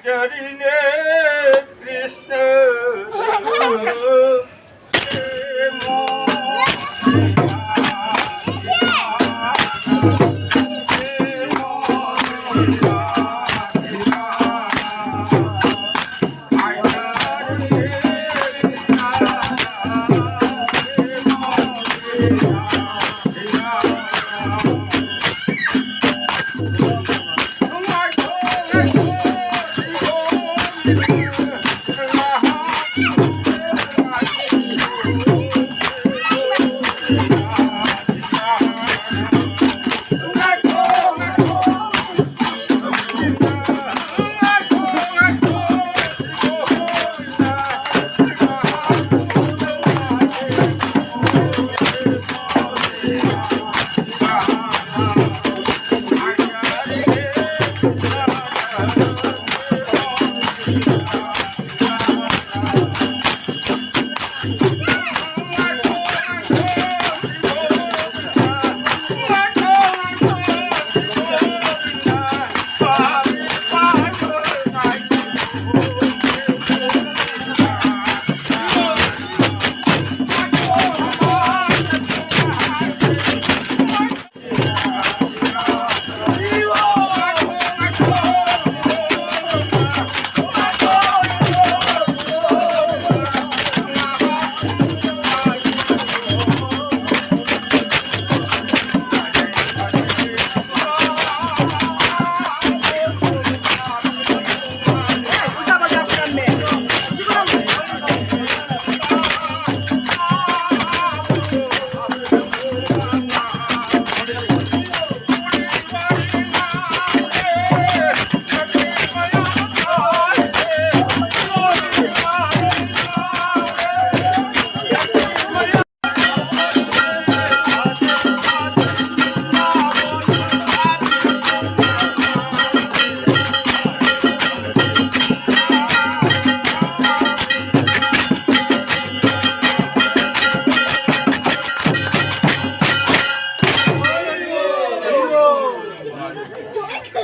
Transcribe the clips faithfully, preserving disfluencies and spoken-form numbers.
हरि ने कृष्ण।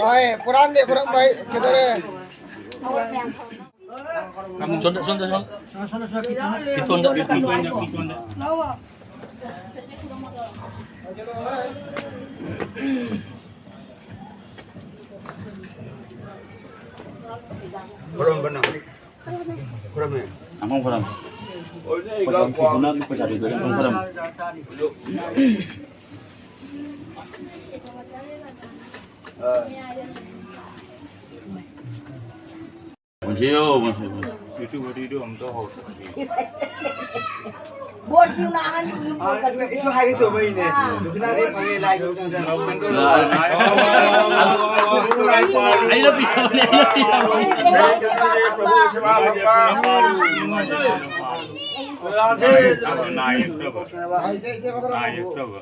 ꯍꯣꯏ, ꯄꯨꯔꯥꯟꯗꯦ ꯈꯨꯔꯝꯕꯩ ꯀꯩꯗꯧꯔꯦ? ꯁꯣꯝꯗ, ꯁꯣꯝꯗ, ꯁꯣꯝꯗ꯫ ꯈꯤꯇꯣꯟꯗ, ꯈꯤꯇꯣꯟꯗ, ꯈꯤꯇꯣꯟꯗ꯫ ꯈꯨꯔꯨꯝꯕꯅ꯫ ꯈꯨꯔꯨꯝꯃꯦ꯫ ꯑꯃꯨꯛ ꯈꯨꯔꯨꯝ꯫ ꯈꯨꯔꯨꯝ꯫ ꯃꯁꯤꯌꯣ, ꯃꯁꯤ꯫ ꯕꯣꯔ ꯄꯤꯌꯨ ꯂꯥꯛꯑꯣ, ꯍꯥꯏꯅꯤ, ꯕꯣꯔ ꯀꯟꯕꯤꯌꯨ꯫ ꯑꯩꯁꯨ ꯍꯥꯏꯒꯦ ꯇꯧꯕꯩꯅꯦ꯫ ꯑꯥ꯫ ꯗꯨꯈꯤꯅꯥꯗꯤ ꯐꯪꯉꯦ, ꯂꯥꯏꯒꯤ ꯆꯪꯗꯅ꯫ ꯑꯩꯅ ꯄꯤꯊꯣꯛꯅꯦ, ꯑꯩꯅ ꯄꯤꯊꯣꯛꯅꯦ꯫ ꯅꯥ ꯌꯦꯛꯇ꯭ꯔꯕ? ꯅꯥ ꯌꯦꯛꯇ꯭ꯔꯕ?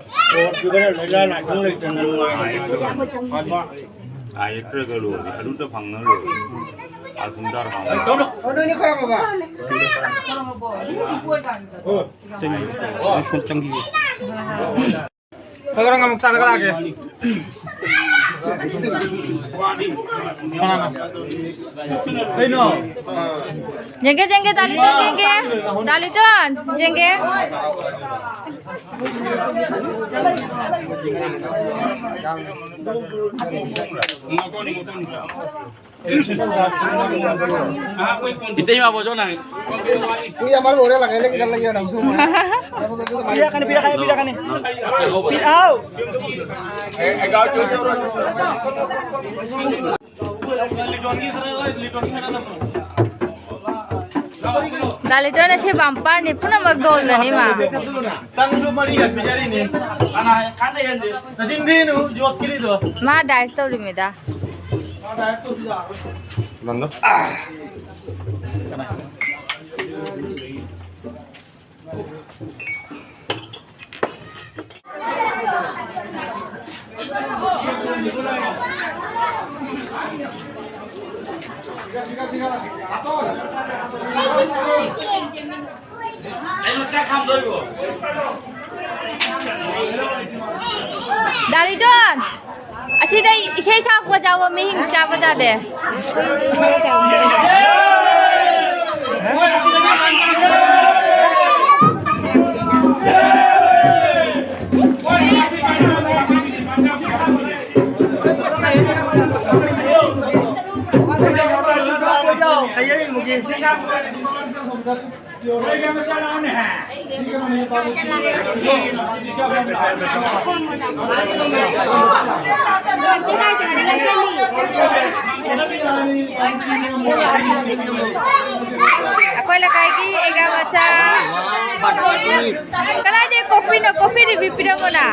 ꯅꯥ ꯌꯦꯛꯇ꯭ꯔꯒ ꯂꯣꯏꯔꯦ, ꯑꯗꯨꯇ ꯐꯪꯉ ꯂꯣꯏꯔꯦ꯫ ꯑꯥ, ꯄꯨꯡ ꯇꯔꯥ ꯐꯥꯎ꯫ ꯈꯔ ꯈꯔ ꯑꯃꯨꯛ ꯆꯥꯔꯒ ꯂꯥꯛꯑꯒꯦ꯫ ꯀꯩꯅꯣ? ꯌꯦꯡꯒꯦ, ꯌꯦꯡꯒꯦ, ꯗꯥ ꯂꯤꯇꯣꯟ ꯌꯦꯡꯒꯦ꯫ ꯗꯥ ꯂꯤꯇꯣꯟ ꯌꯦꯡꯒꯦ꯫ ꯏꯇꯩꯃꯕꯨ ꯅꯪ꯫ ꯄꯤꯔꯛꯀꯅꯤ, ꯄꯤꯔꯛꯀꯅꯤ, ꯄꯤꯔꯛꯀꯅꯤ꯫ ꯄꯤꯔꯛꯑꯣ꯫ ꯗꯥ ꯂꯤꯇꯣꯟ ꯑꯁꯤ ꯕꯝꯄꯔꯅꯤ, ꯄꯨꯝꯅꯃꯛ ꯗꯣꯜꯗꯅꯤ ꯃꯥ꯫ ꯇꯟꯁꯨ ꯃꯔꯤꯒ ꯄꯤꯖꯔꯤꯅꯤ꯫ ꯅꯆꯤꯟ ꯊꯤꯅꯨ, ꯌꯣꯠꯈꯤꯅꯤꯗꯣ꯫ ꯃꯥ ꯗꯥꯏꯠ ꯇꯧꯔꯤꯃꯤꯗ꯫ ꯃꯥ ꯗꯥꯏꯠ ꯇꯧꯁꯤ ꯂꯥꯛꯑꯣ꯫ ꯅꯪꯗꯣ꯫ ꯗꯥ ꯂꯤꯇꯣꯟ! ꯑꯁꯤꯗ ꯏꯁꯩ ꯁꯛꯄ ꯆꯥꯕ ꯃꯤꯁꯤꯡ ꯆꯥꯕ ꯆꯥꯗꯦ꯫ ꯑꯩꯈꯣꯏ ꯂꯩꯀꯥꯏꯒꯤ ꯑꯦꯒꯥ ꯃꯆꯥ꯫ ꯀꯗꯥꯏꯗꯩ ꯀꯣꯐꯤꯅꯣ? Coffee review ꯄꯤꯔꯝꯃꯣꯅ꯫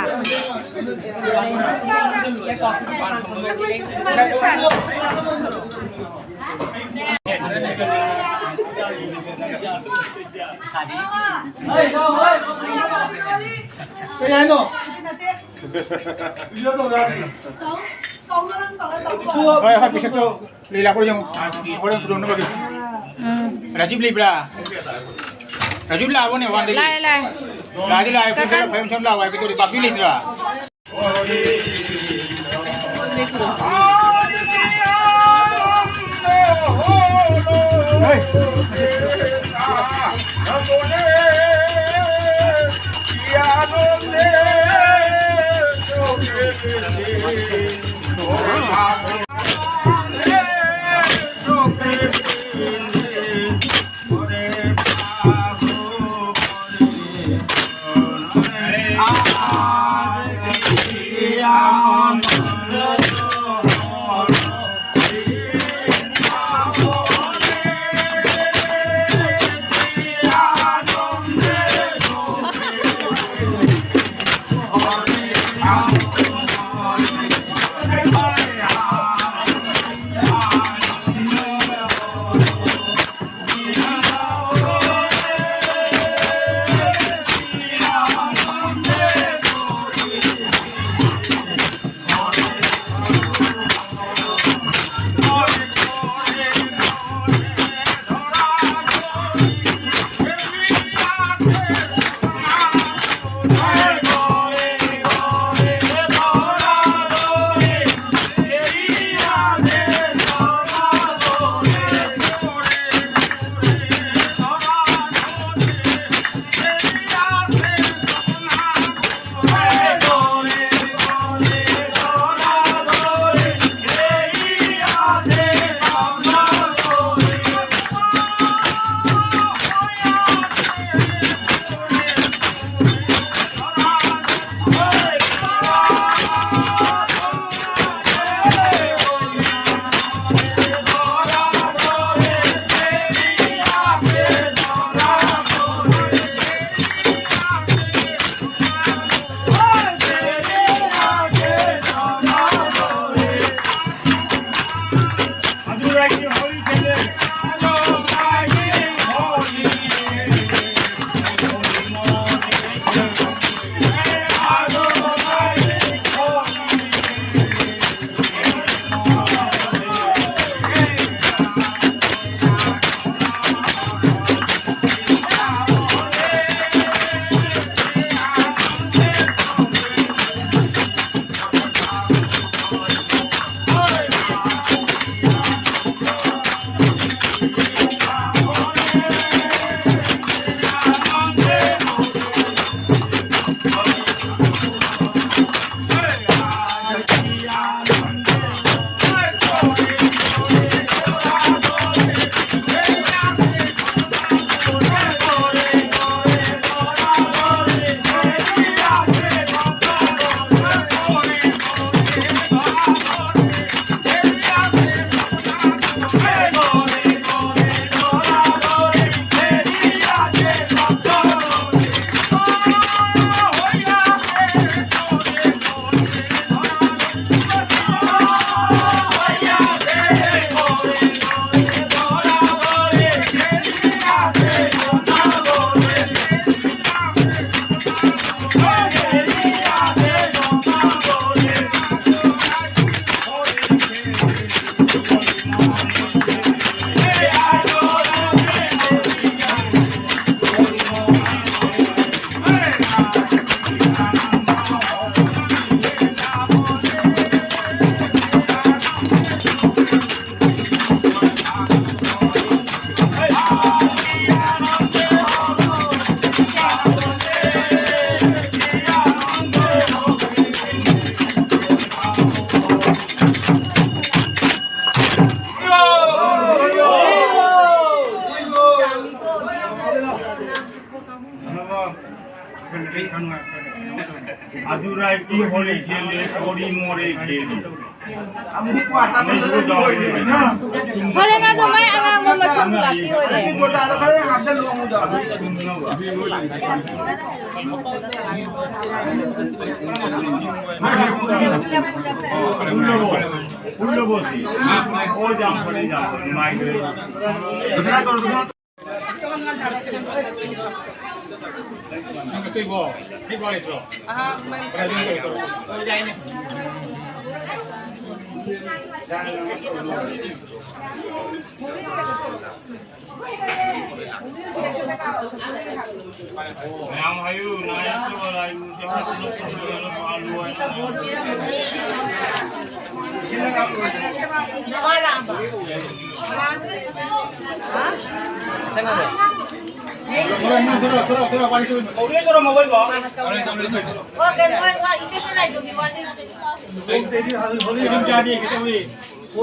ꯀꯩ ꯍꯥꯏꯅꯣ? ꯍꯣꯏ, ꯍꯣꯏ, ꯄꯤꯁꯛꯇꯣ ꯂꯤꯂꯥ ꯍꯣꯔꯦꯟ, ꯍꯣꯔꯦꯟ ꯄꯨꯔꯛꯅꯕꯒꯤ꯫ ꯎꯝ꯫ ꯔꯥꯖꯤꯕ ꯂꯩꯕ꯭ꯔꯥ? ꯔꯥꯖꯤꯕ ꯂꯥꯛꯑꯕꯅꯦ, ꯋꯥꯟꯗꯒꯤ? ꯂꯥꯛꯑꯦ, ꯂꯥꯛꯑꯦ꯫ ꯂꯥꯛꯑꯗꯤ ꯂꯥꯛꯑꯦ, ꯀꯀꯥ꯫ ꯄꯨꯟꯁꯤꯜꯂ ꯐꯩꯔꯝ ꯁꯝ ꯂꯥꯛꯑꯣ ꯍꯥꯏꯒꯦ ꯇꯧꯔꯤ, ꯄꯥꯛꯄꯤ ꯂꯩꯇ꯭ꯔꯥ? ꯑꯗꯨ ꯔꯥꯏꯇꯤ ꯍꯣꯂꯤ ꯈꯦꯜꯂꯦ, ꯁꯣꯔꯤ ꯃꯣꯔꯦ ꯈꯦꯜꯂꯦ꯫ ꯍꯣꯔꯦꯟ ꯑꯗꯨ ꯃꯥꯏ ꯑꯉꯥꯡꯕ ꯃꯁꯝꯗꯨ ꯂꯥꯛꯄꯤ ꯑꯣꯏꯔꯦ꯫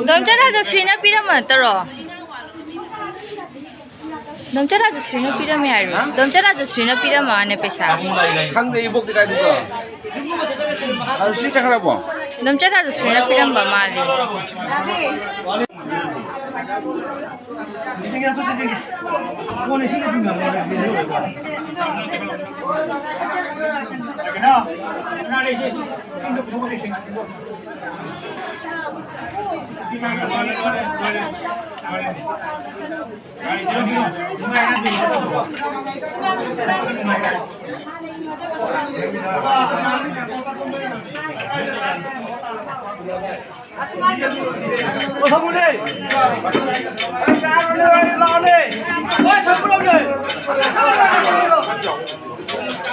ꯗꯣꯝꯆꯥ ꯔꯥꯖꯁ꯭ꯔꯤꯅ ꯄꯤꯔꯝꯕ ꯅꯠꯇ꯭ꯔꯣ? ꯗꯣꯝꯆꯥ ꯔꯥꯖꯁ꯭ꯔꯤꯅ ꯄꯤꯔꯝꯃꯦ ꯍꯥꯏꯔꯣ? ꯗꯣꯝꯆꯥ ꯔꯥꯖꯁ꯭ꯔꯤꯅ ꯄꯤꯔꯝꯃꯅꯦ ꯄꯩꯁꯥ꯫ ꯈꯪꯗꯦ, ꯏꯕꯣꯛꯇꯤ ꯀꯥꯏꯗꯩꯅꯣ? ꯔꯥꯖꯁ꯭ꯔꯤ ꯆꯠꯈ꯭ꯔꯕꯣ? ꯗꯣꯝꯆꯥ ꯔꯥꯖꯁ꯭ꯔꯤꯅ ꯄꯤꯔꯝꯕ ꯃꯥꯜꯂꯦ꯫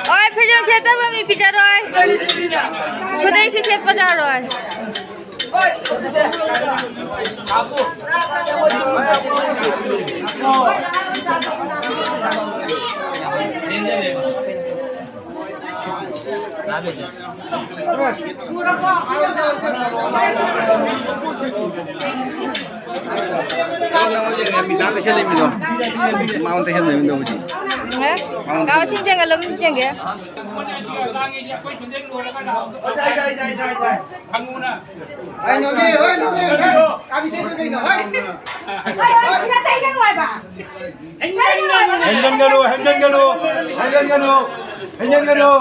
ꯍꯣꯏ, ꯐꯤꯖꯣꯜ ꯁꯦꯠꯇꯕ ꯃꯤ ꯄꯤꯖꯔꯣꯏ꯫ ꯈꯨꯗꯩꯁꯨ ꯁꯦꯠꯄ ꯌꯥꯔꯣꯏ꯫ ꯀꯥ ꯁꯤꯡ ꯆꯪꯉ ꯂꯧꯅꯤꯡ ꯆꯪꯒꯦ꯫ ꯍꯣꯏ, ꯅꯃꯤ, ꯍꯣꯏ, ꯅꯃꯤ, ꯍꯣꯏ꯫ ꯀꯥꯕꯤ ꯇꯦ ꯇꯦ ꯀꯩꯅꯣ, ꯍꯣꯏ꯫ ꯍꯦꯟꯖꯟꯒꯅꯨ, ꯍꯦꯟꯖꯟꯒꯅꯨ, ꯍꯦꯟꯖꯟꯒꯅꯨ, ꯍꯦꯟꯖꯟꯒꯅꯨ꯫